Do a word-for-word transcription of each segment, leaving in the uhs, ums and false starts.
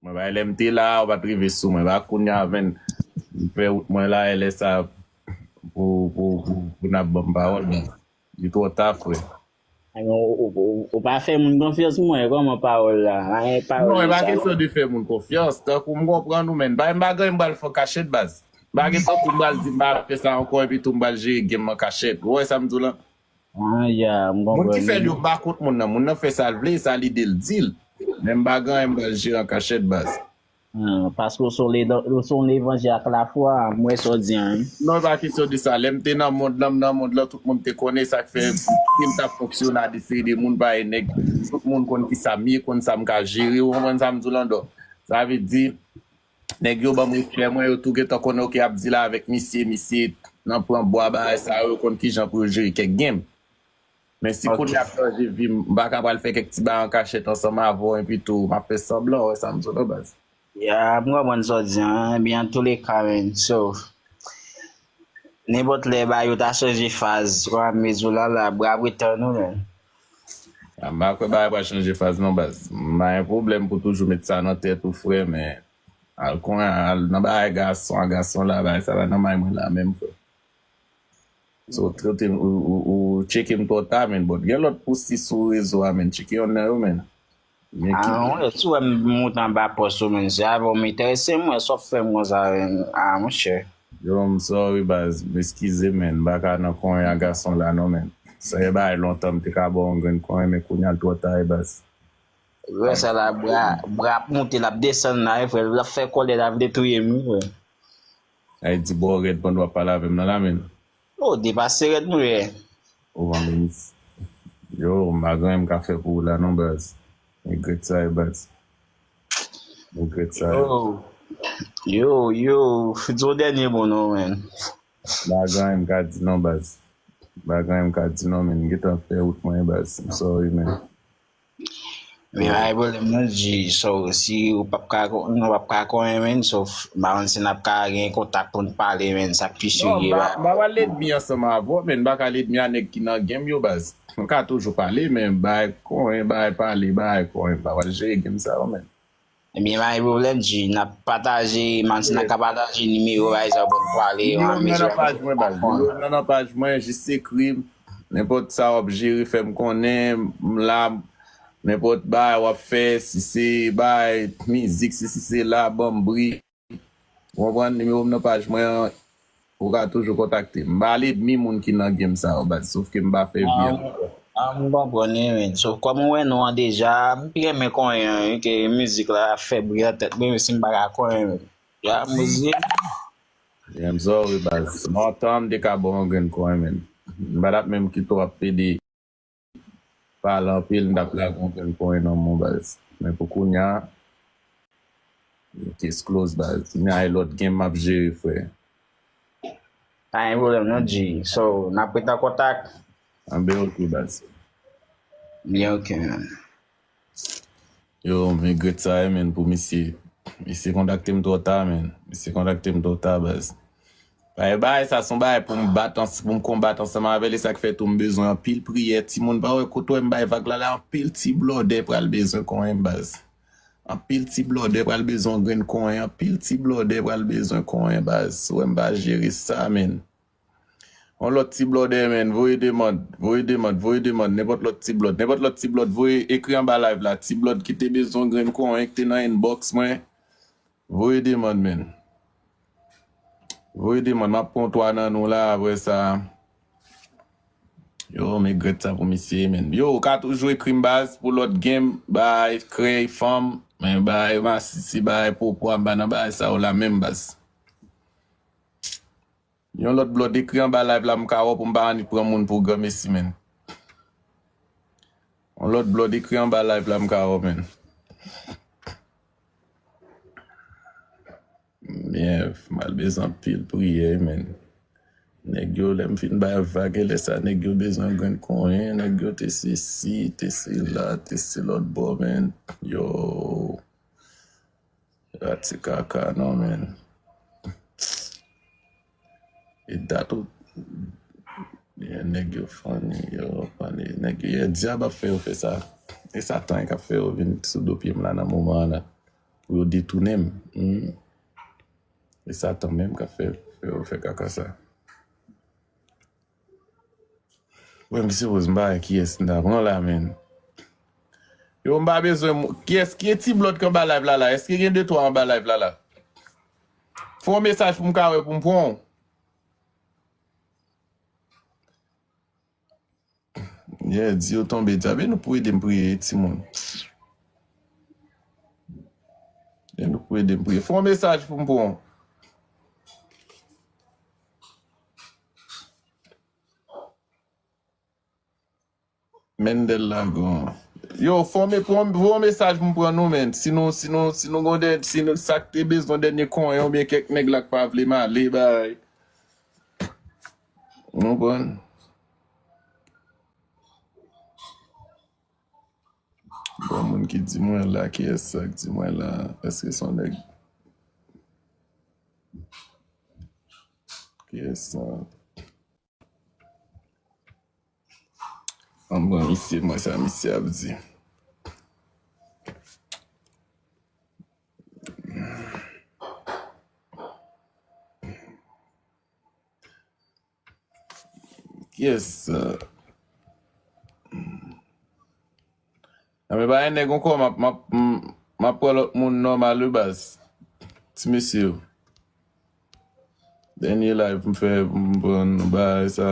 Mwen bay lè m te la, ou pa t rive sou mwen. Ba kounye a, menn, m fè wout mwen la, e lè sa pou, pou, pou, pou n ap ban m pawòl, men li twò ta, frè. Ou pa fè moun konfyans mwen, kòman pawòl la? Anyen pawòl. Non, e pa kesyon de fè moun konfyans. Tankou m konprann ou, menn. Bay m bagay m pral fè kachèt, baz. Bagay tankou m pral di m pa fè sa ankò, epi tou m pral jere game an kachèt. Ou wè sa m di w lan? Ah, ya, m konprann. Moun ki fè l yo pa kont moun nan. Moun nan fè sa l vle, sa lide l di l. Men m pa gen anyen m pral jere an kachèt, baz. Ah, paske w se yon levanjil ak lafwa, m wè sa w di an. Non, e pa kesyon de sa. Lè m te nan mond lan, m nan mond lan, tout moun te konnen sa k fè si m t ap fonksyone a de seri de moun, pa e nèg, tout moun konn ki sa m ye, konn sa m ka jere, ou konprann sa m di w lan dò. Sa vle di, nèg yo ban m respè mwen, yo tou gentan konnen, oke, ap di la avèk misye, misye nan pran bwa, bagay sa yo, yo konn kijan pou yo jere kèk game. Men si kounye a ap chanje vi m, m pa ka pral fè kèk ti bagay an kachèt ansanm avè w, epi tou, m ap fè sanblan, ou wè sa m di w lan baz. Ya, m konprann sa w di an, ebyen, antouleka, menn, so, nenpòt lè bagay yo ta chanje faz, kòm ap mezi w la, la, bra ap ret tann ou, menn. A, m pa kwè bagay pral chanje faz non baz. M pa gen pwoblèm pou toujou met sa nan tèt ou frè, men al konyen, al nan bagay gason a, gason la, bagay sa pa nan may mwen la menm frè. So, trete m, ou, ou, ou tcheke m twò ta, menn, but gen lòt posti sou rezo a, menn, tcheke yonn nan yo, menn. Men ki. Ah, ou wè, si w wè m monte anba pòs ou, menn, se avè w m enterese, m wè sa w fè m konsa, menn. Ah, monchè. Yo, m sorry, baz. M eskize, menn. M pa ka nan konyen a gason la, non, menn. Sa e bagay lontan m te ka ba w yon grenn konyen, men kounye a l twò ta, wi, baz. Lè sa la, bra, bra ap monte, l ap desann la, wi, frè. L ap fè kòlè, l ap vle touye m, wi, frè. Ay di bò rèd pandan w ap pale avè m nan la, menn. Oh, depase rèd mwen. Ou ban minis. Yo, m pa gen anyen m ka fè pou ou la non baz. Regrèt sa wi baz. Regrèt sa wi. Yo, yo, yo, di yon dènye mo non, menn. M pa gen anyen m ka di non baz. M pa gen anyen m ka di non, menn. M gentan fè wout mwen wi baz. M sorry, menn. Men pa gen pwoblèm non, G. So, si ou p ap ka, nou p ap ka konyen, menn, so, m pa konn si n ap ka gen kontak pou n pale, menn, sa pi serye. Non, m pa, m pa pral lènmi ansanm avè w, menn, m pa ka lènmi a nèg ki nan game yo, baz. Nou ka toujou pale, men bay konyen, bay pale, bay konyen, m pa pral jere game sa yo, menn. Ebyen, pa gen pwoblèm, G. N ap pataje, m pa konn si n ap ka pataje nimewo, pa egzanp, pou n pale, an mezi. Nimewo m nan nan paj mwen, baz. Nimewo m nan nan paj mwen, jis ekri m. Nenpòt sa w ap jere, fè m konnen, m la, nenpòt bagay w ap fè, si se bagay mizik, si, si se la, ban m bri. Ou konprann? Nimewo m nan paj mwen an, ou ka toujou kontakte m. M pa lènmi moun ki nan game sa yo, baz, sof ke m pa fè vi an. Ah, m konprann wi, men. Sof kòm ou wè non an deja, m pi renmen konyen an wi, ke mizik la ap fè bri nan tèt mwen, men si m pa ka konyen, men. Ya, mizik. Yeah, m sorry, baz. Lontan m te ka ba w yon grenn konyen, men. M pa t ap menm kite w ap pede pale anpil, m t ap lage yon grenn konyen nan men w, baz. Men pou kounye a, yo te close, baz. Kounye a, e lòt game m ap jere, frè. Pa gen pwoblèm non, G. So, n ap ret an kontak. Anben, ok, baz. Byen, ok, man. Yo, m regrèt sa, wi, menn, pou misye. Misye kontakte m twò ta, menn. Misye kontakte m twò ta, baz. Bagay, bagay sa, se yon bagay pou m bat, ans- pou m konbat ansanm avè l, e sa k fè tou m bezwen anpil priyè. Timoun, pa wè kote w wè m bay vag la, la, anpil ti blòdè pral bezwen konyen, baz. Anpil ti blòdè pral bezwen yon grenn konyen, anpil ti blòdè pral bezwen konyen, baz. Ou wè m pa jere sa, menn. Yon lòt ti blòdè, menn, voye demann, voye demann, voye demann, nenpòt lòt ti blòd, nenpòt lòt ti blòd, voye ekri anba live la, ti blòd ki te bezwen grenn konyen, ki te nan inbox mwen, voye demann, menn. Voye demann, m ap pran twa nan nou la, apre sa. Yo, m regrèt sa pou misye, menn. Yo, ou ka toujou ekri m baz pou lòt game, bay krèy fanm, men bay masisi, bay popwa, m pa nan bagay sa yo la menm baz. Yon lòt blòd ekri anba live la m ka wè pou m pa annik pran moun pou granmesi, menn. Yon lòt blòd ekri anba live la m ka wè, menn. Byen, m al bezwen anpil priyè, menn. Nèg yo, lè m fin bay vag, e lè sa, nèg yo bezwen grenn konyen, nèg yo te sesi, te sela, te se lòt bò, menn. Yo. Yo a ti kaka non, menn. E dat ou, yeah, nèg yo funny, yo funny. Nèg yo, yeah, dyab ap fè yo fè sa. E Satan k ap fè yo vin sou do pye m la nan moman an la. pou yo detounen m. Hmm. E Satan menm k ap fè, fè yo fè kaka sa. Mwen, m sipoze m pa wè kiyès m ta pran la, menn. Yo, m pa bezwen mou-, kiyès, ki ti blòd ki anba live la la? Èske gen de twa anba live la la? Fè yon mesaj pou m ka wè pou m pran w. Yeah, di yo tonbe djab. E nou pou ede m priye, timoun. E nou pou ede m priye. Fè yon mesaj pou m pran. Mendel Lagon. Yo, fè yon me-, fè yon, fè yon mesaj pou m pran nou, menn. Si nou, si nou, si nou gon dè-, si nou, sa k te bezwen dènye konyen oubyen kèk nèg la k pa vle m ale, bay. Ou konprann? Bon, moun ki di mwen la, kiyès sa k di mwen la? Èske se yon nèg? Kiyès sa? Ann pran misye, mwen sa misye ap di. Kiyès sa? Nan men pa gen nèg ankò, m ap, m ap, m, m ap pran lòt moun nòmal wi baz. Ti mesye yo. Dènye live m fè, m pran bagay sa.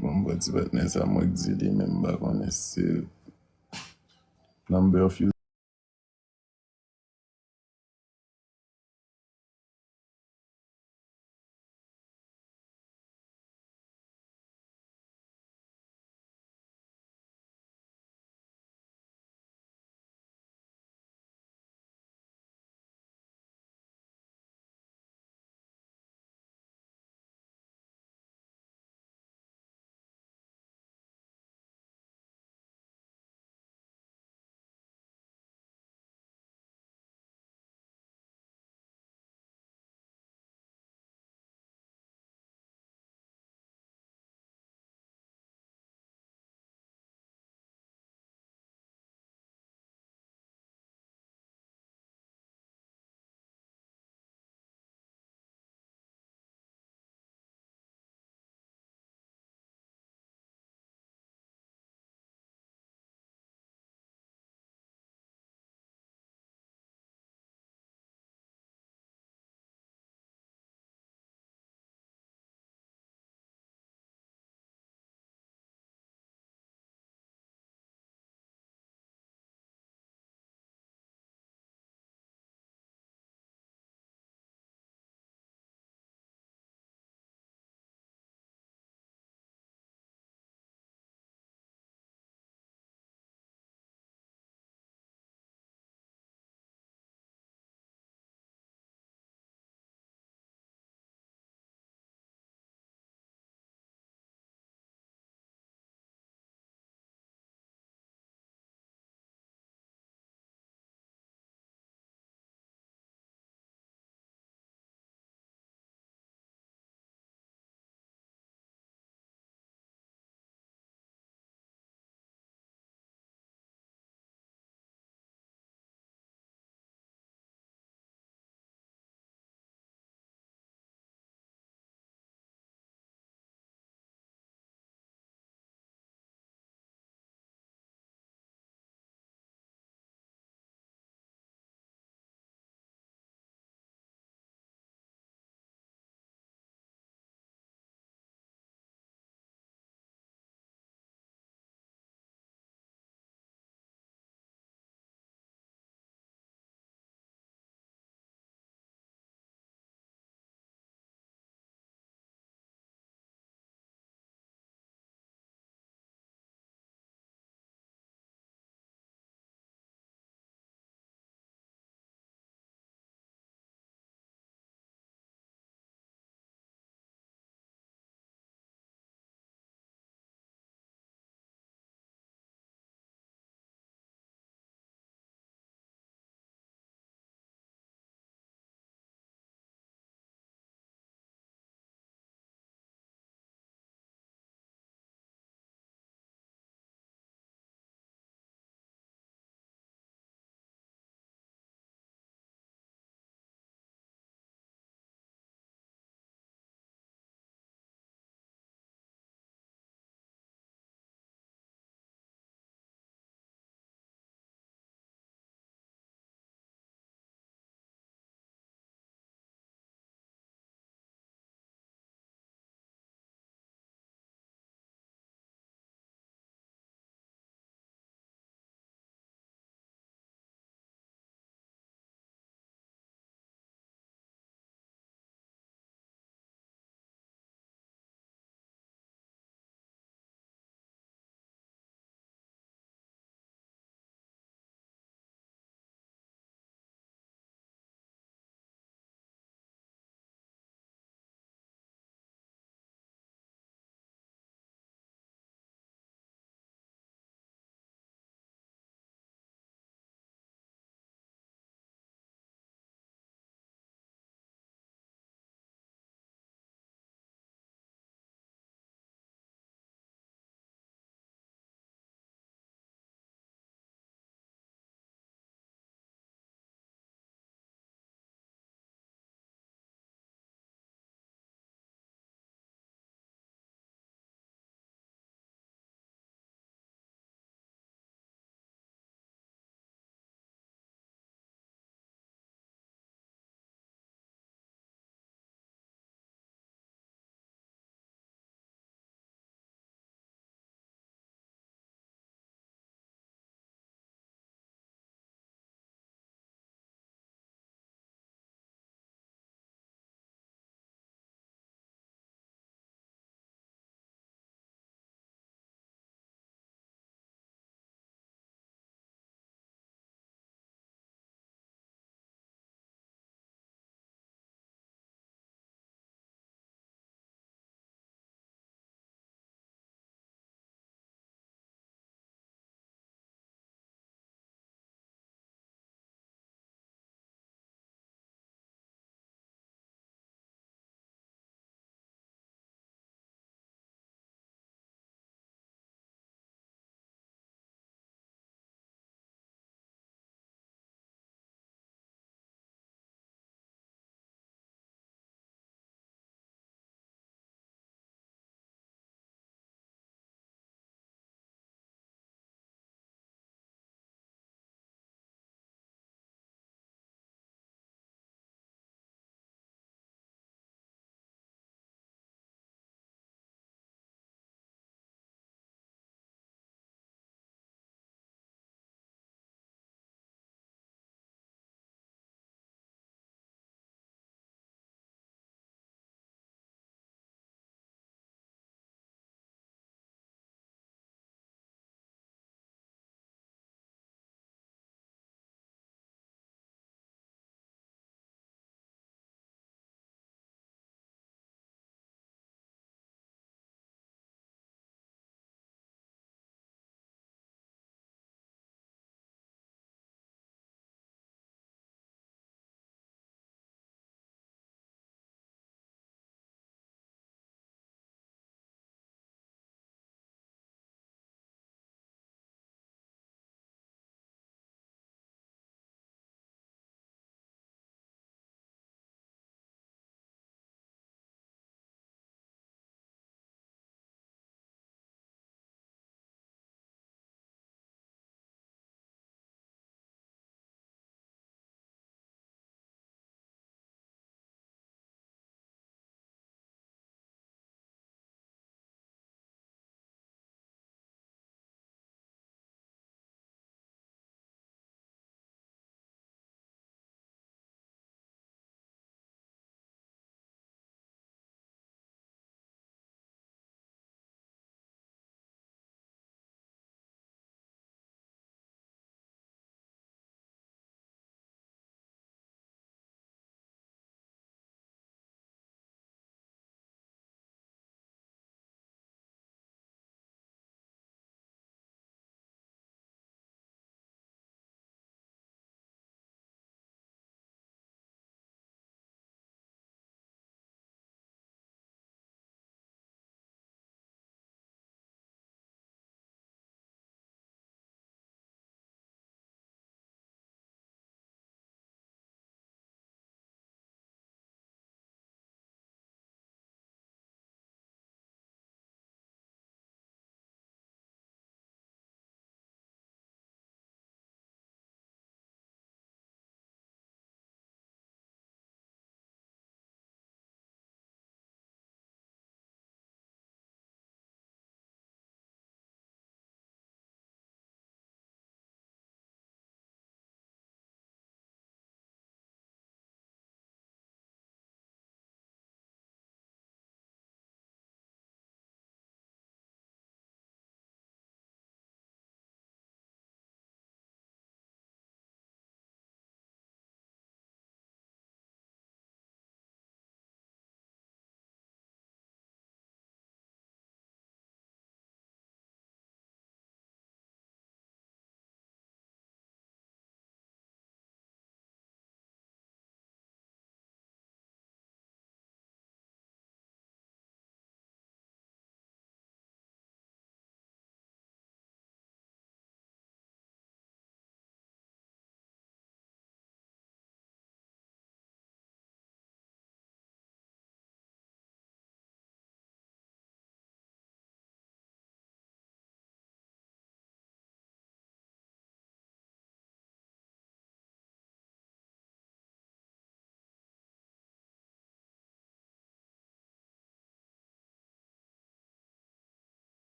Bon, m pran ti patnè sa, mwen k di li, men m pa konnen si number of